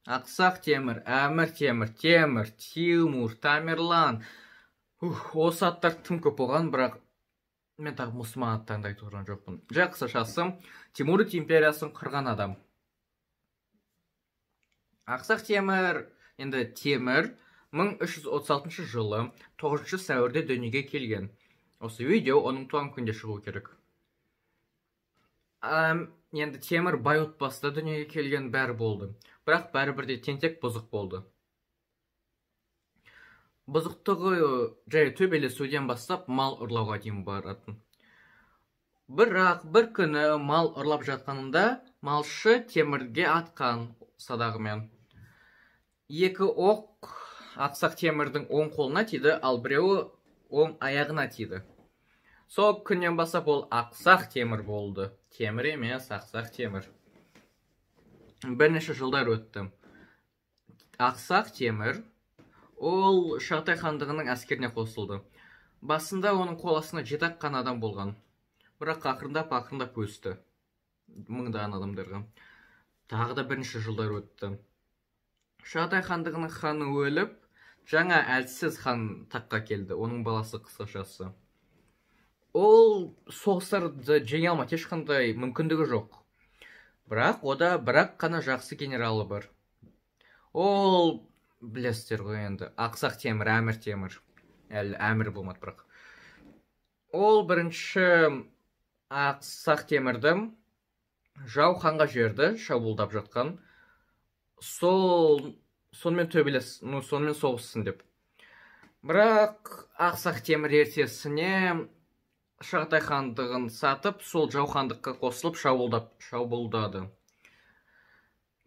Ақсақ Темір, Әмір Темір, Темір, Тимур, Тамерлан. Осы аттар тым көп болған, бірақ мен тағы мұсылман аттарын да айтып отырған жоқпын. Жай қысқашасы, Тимурид империясын құрған адам. Ақсақ Темір, енді Темір 1336 жылы 9 сәуірде дүниеге келген. Осы видео оның туған күнінде шығу керек. Енді Темір бай отбасында дүниеге келген, бәрі болды. Бірақ бәрібір де тентек, бұзық болды. Бұзықтығы жай төбелесуден бастап мал ұрлауға дейін баратын. Бірақ бір күні мал ұрлап жатқанында малшы Темірге атқан садағымен. Екі оқ Ақсақ Темірдің оң қолына тиді, ал біреуі оң аяғына тиді. Сол күннен бастап ол Ақсақ Темір болды. Темір емес, Ақсақ Темір. Бірнеше жылдар өтті. Ақсақ Темір ол Шағатай хандығының әскеріне қосылды. Басында оның қол астында жеті-ақ қана адам болған. Бірақ ақырындап-ақырындап өсті. Мыңдаған адамдарға. Тағы да бірнеше жылдар өтті. Шағатай хандығының ханы өліп, жаңа әлсіз хан таққа келді. Оның баласы қысқашасы. Ол соғыстарды жеңе алмады, ешқандай мүмкіндігі жоқ. Бірақ ода бірақ қана жақсы генералы бар. Ол білесіздер ғой енді, Ақсақ Темір, Әмір Темір. Әлі әмір болмады бірақ. Ол бірінші Ақсақ Темірді жау ханға жіберді, шабуылдап жатқан. Сонымен төбелес, ну, сонымен соғыссын деп. Бірақ Ақсақ Темір ертесіне Шағатай хандығын сатып, сол жау хандыққа қосылып шабуылдады.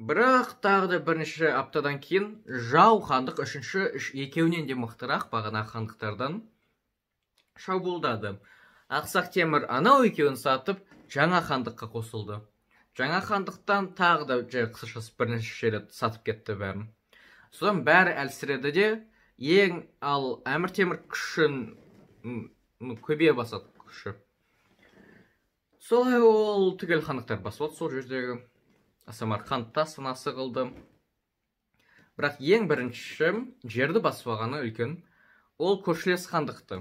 Бірақ тағы да бірнеше аптадан кейін жау хандық үшінші, екеуінен де мықтырақ бағана хандықтардан шабуылдады. Ақсақ Темір анау екеуін сатып, жаңа хандыққа қосылды. Жаңа хандықтан тағы да жай қысқашасы бірнеше рет сатып кетті бәрін. Содан бәрі әлсіреді де, ең ал Әмір Темір күшін, көбейе басады күші. Солай ол түгел хандықтар басып алды сол жердегі. Самарқандта астанасы қылды. Бірақ ең бірінші жерді басып алғаны үлкен, ол көршілес хандықты.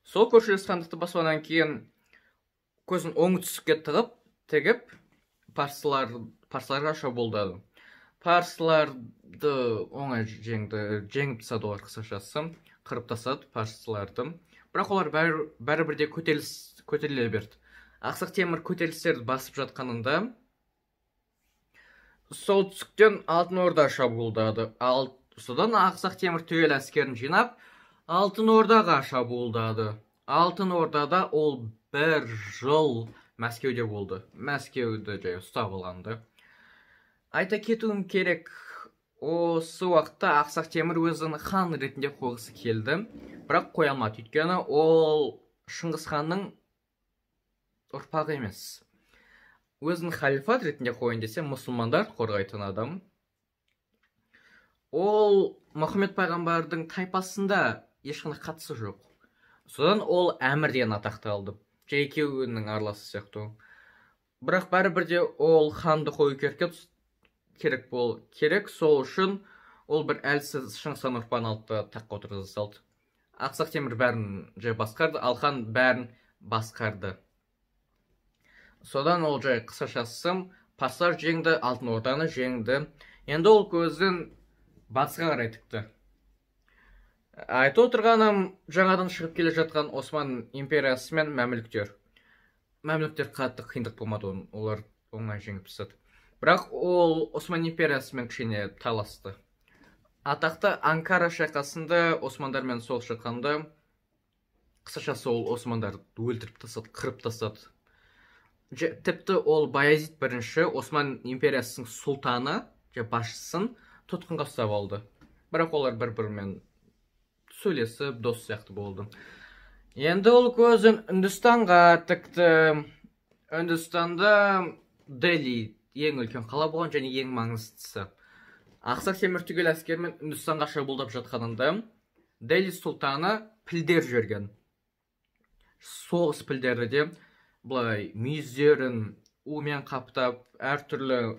Сол көршілес хандықты басып алғаннан кейін көзін оңтүстікке тігіп, парсыларға шабуылдады. Парсыларды оңай жеңді, жеңіп тастады олар қысқашасы, қырып тастады парсыларды. Бірақ олар бәрібір де көтеріле берді. Ақсақ Темір көтерілістерді басып жатқанында солтүстіктен Алтын Орда шабуылдады. Ал содан Ақсақ Темір түгел әскерін жинап Алтын Ордаға шабуылдады. Алтын Ордада ол бір жыл Мәскеуде болды. Мәскеуді жай ұстап алғанды. Айта кетуім керек, осы уақытта Ақсақ Темір өзін хан ретінде қойғысы келді, бірақ қоя алмады. Өйткені ол Шыңғыс ханның ұрпағы емес. Өзін халифат ретінде қояйын десе, мұсылмандар қорғайтын адам. Ол Мұхаммед пайғамбардың тайпасында ешқандай қатысы жоқ. Содан ол әмір деген атақты алды. Жай екеуінің араласы сияқты. Бірақ бәрібір де ол ханды қою керек бол керек. Сол үшін ол бір әлсіз Шыңғыс хан ұрпағын алды да таққа отырғыза салды. Ақсақ Темір бәрін жай басқарды, ал хан бәрін басқарды. Содан ол жай қысқашасы парсылар жеңді, Алтын Орданы жеңді. Енді ол көзін батысқа қарай тікті. Айтып отырғаным, жаңадан шығып келе жатқан Осман империясы мен мәмлүктер. Мәмлүктер қатты қиындық болмады, олар оңай жеңіп тастады. Бірақ ол Осман империясымен кішкене таласты. Атақты Анкара шайқасында османдармен соғыс жатқанда қысқашасы ол османдарды өлтіріп тастады, қырып тастады. Тіпті ол Баязид бірінші Осман империясының сұлтаны, басшысын тұтқынға ұстап алды. Бірақ олар бір-бірімен сөйлесіп, дос сияқты болды. Енді ол көзін Үндістанға тікті. Үндістанда Дели ең үлкен қала болған және ең маңыздысы. Ақсақ Темір түгел әскерімен Үндістанға шабуылдап жатқанында Дели сұлтаны пілдер жіберген. Соғыс пілдері де былай мүйіздерін умен қаптап, әртүрлі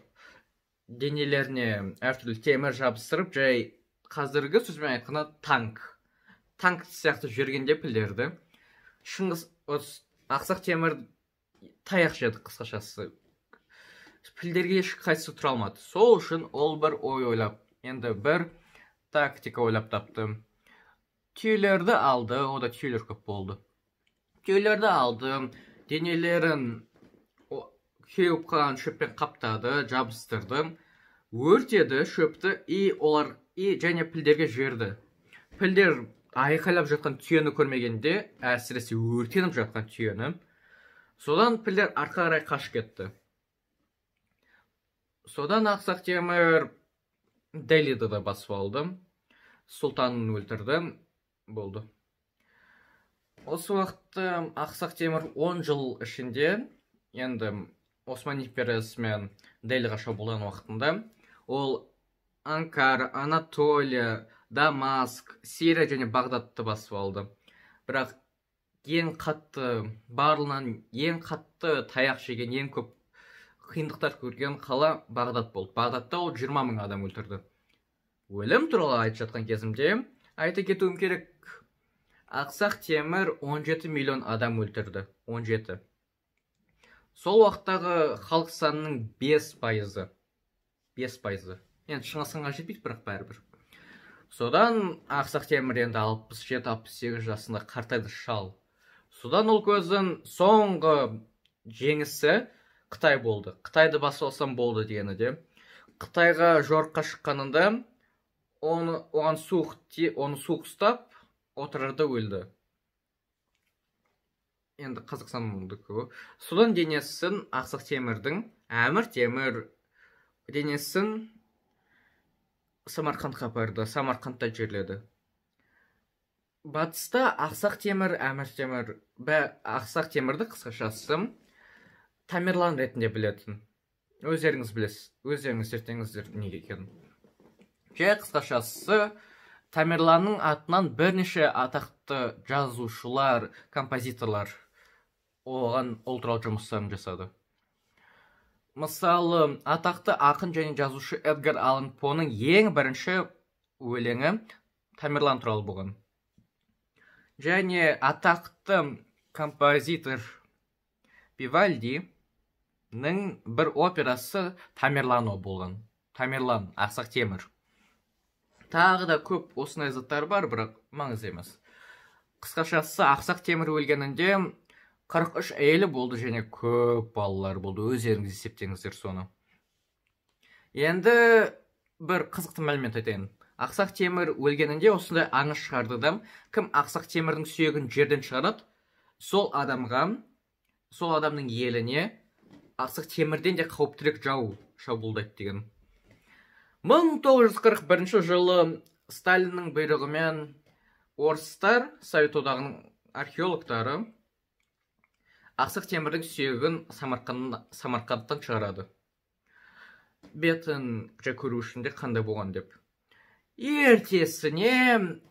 Денелеріне әртүрлі темір жабыстырып, жай қазіргі сөзбен айтқанда танк сияқты жүргенде пілдерді Шыңғыс Ақсақ Темір таяқ жеді, қысқашасы. Пілдерге ешқайсысы тұра алмады. Сол үшін ол бір ой ойлап, енді бір тактика ойлап тапты. Түйелерді алды, ода түйелер көп болды. Түйелерді алды, денелерін кеуіп қалған шөппен қаптады, жабыстырды, өртеді шөпті и олар и және пілдерге жіберді. Пілдер айқайлап жатқан түйені көрмегенде, әсіресе өртеніп жатқан түйені, содан пілдер артқа қарай қашып кетті. Содан Ақсақ Темір Делиді де басып алды, сұлтанын өлтірді, болды. Осы уақытта Ақсақ Темір 10 жыл ішінде, енді Осман империясы мен Делиға шабуылдан уақытында, ол Анкара, Анатолия, Дамаск, Сирия және Бағдатты басып алды. Бірақ ең қатты, барлығынан ең қатты таяқ жеген, ең көп қиындықтар көрген қала Бағдат болды. Бағдатта ол 20 мың адам өлтірді. Өлім туралы айтып жатқан кезімде айта кетуім керек, Ақсақ Темір 17 миллион адам өлтірді. 17. Сол уақыттағы халық санының 5%. 5%. Енді Шыңғыс ханға жетпейді, бірақ бәрібір. Содан Ақсақ Темір енді 67-68 жасында қартайды шал. Содан ол көзін соңғы жеңісі Қытай болды. Қытайды басып алсам болды дегені де. Қытайға жорыққа шыққанында оған суық оны суық ұстап отырарда өлді. Енді Қазақстандікі. Содан денесін Ақсақ Темірдің, Әмір Темір денесін Самарқандқа апарды, Самарқандта жерледі. Батыста Ақсақ Темір, Әмір Темір, Ақсақ Темірді қысқашасы Тамерлан ретінде білетін. Өздеріңіз білесіз, өздеріңіз зерттеңіздер неге екенін. Жай қысқашасы Тамерланның атынан бірнеше атақты жазушылар, композиторлар оған ол туралы жұмыстарын жасады. Мысалы, атақты ақын және жазушы Эдгар Аллан Поның ең бірінші өлеңі Тамерлан туралы болған. Және атақты композитор Вивальдиның бір операсы Тамерлано болған. Тамерлан, Ақсақ Темір. Тағы да көп осындай заттар бар, бірақ маңызды емес. Қысқашасы, Ақсақ Темір өлгенінде 43 әйелі болды және көп балалар болды. Өздеріңіз есептеңіздер соны. Енді бір қызықты мәлімет айтайын. Ақсақ Темір өлгенінде осындай аңыз шығарды да, кім Ақсақ Темірдің сүйегін жерден шығарады, сол адамға, сол адамның еліне Ақсақ Темірден де қауіптірек жау шабуылдайды деген. 1941 жылы Сталиннің бұйрығымен орыстар, Совет Одағының археологтары Ақсақ Темірдің сүйегін Самарқандтан шығарады. Бетін жай көру үшін де қандай болған деп. Ертесіне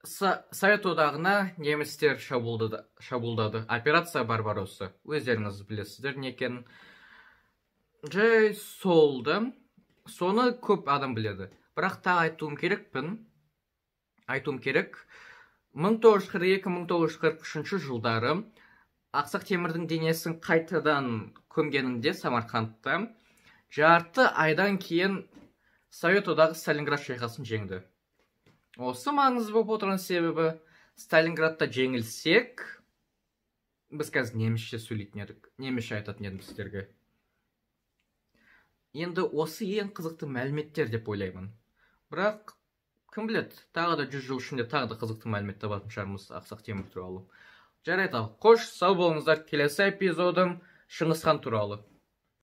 Совет Одағына немістер шабуылдады. Операция Барбаросса. Өздеріңіз білесіздер не екенін. Жай солды. Соны көп адам біледі. Бірақ та айтуым керек. 1942-1943 жылдары Ақсақ Темірдің денесін қайтадан көмгенінде Самарқандта жарты айдан кейін Совет Одағы Сталинград шайқасын жеңді. Осы маңызды болып отырған себебі, Сталинградта жеңілсек, біз қазір немісше сөйлейтін едік, немісше айтатын едім сіздерге. Енді осы ең қызықты мәліметтер деп ойлаймын. Бірақ кім біледі, тағы да 100 жыл ішінде тағы да қызықты мәлімет табатын шығармыз Ақсақ Темір туралы. Жарайды, ал, қош, сау болыңыздар. Келесі эпизодым Шыңғыс хан туралы.